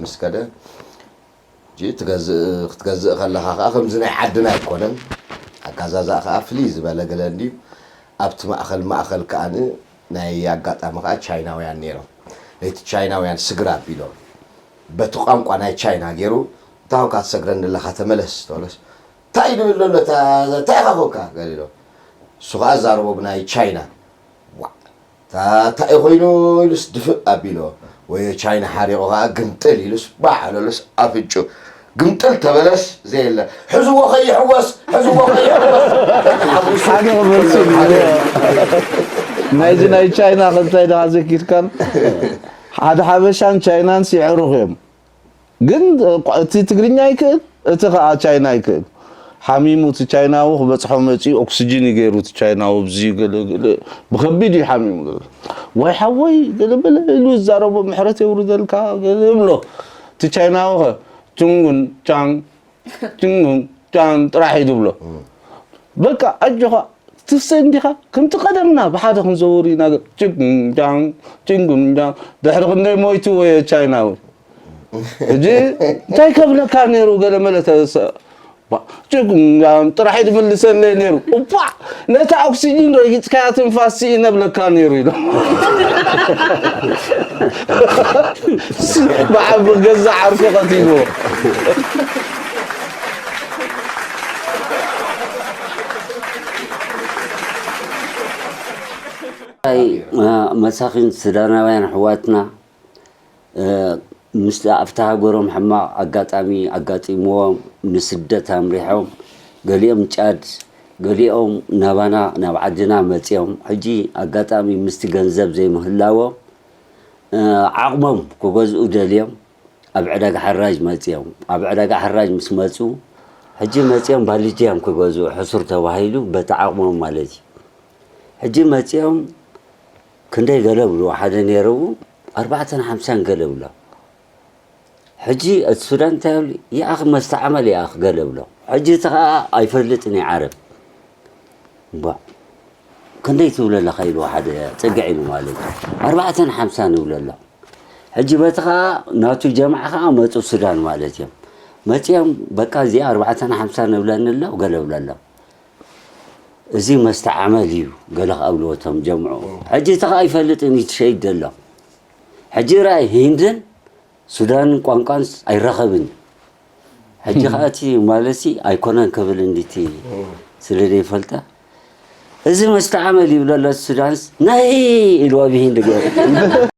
ምስ ከደ ሕጂ ትገዝእ ክትገዝእ ከለኻ ከዓ ከምዚ ናይ ዓድና ኣይኮነን። ኣጋዛዛ ከዓ ፍልይ ዝበለ ገለ እንድዩ። ኣብቲ ማእኸል ማእኸል ከዓ ናይ ኣጋጣሚ ከዓ ቻይናውያን ነይሮም። ነቲ ቻይናውያን ስግር ኣቢሎም በቲ ቋንቋ ናይ ቻይና ገይሩ፣ እንታይ ኾንካ ትሰግረኒ ኣለኻ? ተመለስ ተበለስ፣ እንታይ እዩ ዝብል ዘሎ? እንታይ ኢኻ ኾንካ? ገለ ኢሎም። እሱ ከዓ ዛረቦ ብናይ ቻይና። ዋ፣ እንታይ ኮይኑ ኢሉስ ድፍእ ኣቢሎ፣ ወይ ቻይና ሓሪቑ ከዓ ግምጥል ኢሉስ ባዕ ኣለሉስ ኣፍንጩ ግምጥል ተበለስ ዘየለ፣ ሕዝዎ ከይሕወስ፣ ሕዝዎ ከይሕወስ። ሓደ ክመልሱ ናይዚ ናይ ቻይና ከንታይ ደኻ ዘኪርካን ሓደ ሓበሻን ቻይናን ሲዕሩኽ እዮም። ግን እቲ ትግርኛ ይክእል፣ እቲ ከዓ ቻይና ይክእል። ሓሚሙ እቲ ቻይናዊ ክበፅሖ መፂኡ ኦክስጅን እዩ ገይሩ እቲ ቻይናዊ ኣብዚ ገለ ገለ ብከቢድ እዩ ሓሚሙ። ዋይ ሓወይ ገለ በለ ኢሉ ዝዛረቦ ምሕረት የውርደልካ ገለ ብሎ። እቲ ቻይናዊ ኸ ቹንጉን ቻን ቹንጉን ቻን ጥራሕ እዩ ዝብሎ። በቃ ኣጆኻ ትፍሰ እንዲኻ ከምቲ ቀደምና ብሓደ ክንዘውር ኢና። ጭጉንጃን ጭንጉንጃን ድሕሪ ክንደይ ሞይቱ ወየ ቻይናዊ። ሕጂ እንታይ ከብለካ ነይሩ? ገለ መለ ተሰ ጭጉንጃን ጥራሕ ድምልሰለይ ነይሩ። እባ ነታ ኦክሲጅን ረጊፅካያ ትንፋስ ስኢነ ብለካ ነይሩ ኢሎ። ብዓቢ ገዛ ዓርኩ ቀቲልዎ። መሳኪን ሱዳናውያን ኣሕዋትና ምስቲ ኣብቲ ሃገሮም ሕማቕ ኣጋጣሚ ኣጋጢምዎም ንስደት ኣምሪሖም፣ ገሊኦም ጫድ፣ ገሊኦም ናባና ናብ ዓድና መፂኦም። ሕጂ ኣጋጣሚ ምስቲ ገንዘብ ዘይምህላዎም ዓቕሞም ክገዝኡ ደልዮም ኣብ ዕዳጋ ሓራጅ መፂኦም። ኣብ ዕዳጋ ሓራጅ ምስ መፁ ሕጂ መፂኦም ባልጃ እዮም ክገዝኡ፣ ሕሱር ተባሂሉ በቲ ዓቕሞም ማለት እዩ። ሕጂ መፂኦም ክንደይ ገለ ብልዎ ሓደ ነይርው ኣርባዕተን ሓምሳን ገለ ብሎ። ሕጂ እቲ ሱዳን እንታይ ይብል ይኣኽ መስተዓመል ይኣኽ ገለ ብሎ። ሕጂ እቲ ኸዓ ኣይፈልጥን እዩ ዓረብ። እባ ክንደይ ትብሎ ኣለኻ ኢልዎ ሓደ ፅግዕ ኢሉ ማለት እዩ። ኣርባዕተን ሓምሳን ይብሎ ኣሎ። ሕጂ በቲ ኸዓ ናቱ ጀምዓ ኸዓ መፁ ሱዳን ማለት እዮም። መፂኦም በቃ እዚኣ ኣርባዕተን ሓምሳን ንብለኒ ኣሎ ገለ ብሎ ኣሎ። እዚ መስተ ዓመል እዩ ገለ ክኣብልዎ እቶም ጀምዑ። ሕጂ እቲ ኸዓ ኣይፈልጥን እዩ ትሸይድ ዘሎ። ሕጂ ራእይ ሂንድን ሱዳንን ቋንቋን ኣይራኸብን እዩ። ሕጂ ኸዓ እቲ ማለሲ ኣይኮነን ክብል እንዲቲ ስለ ዘይፈልጣ እዚ መስተ ዓመል ይብሎ ኣሎ ሱዳንስ ናይ ኢልዎ ብሂንድ ገይሩ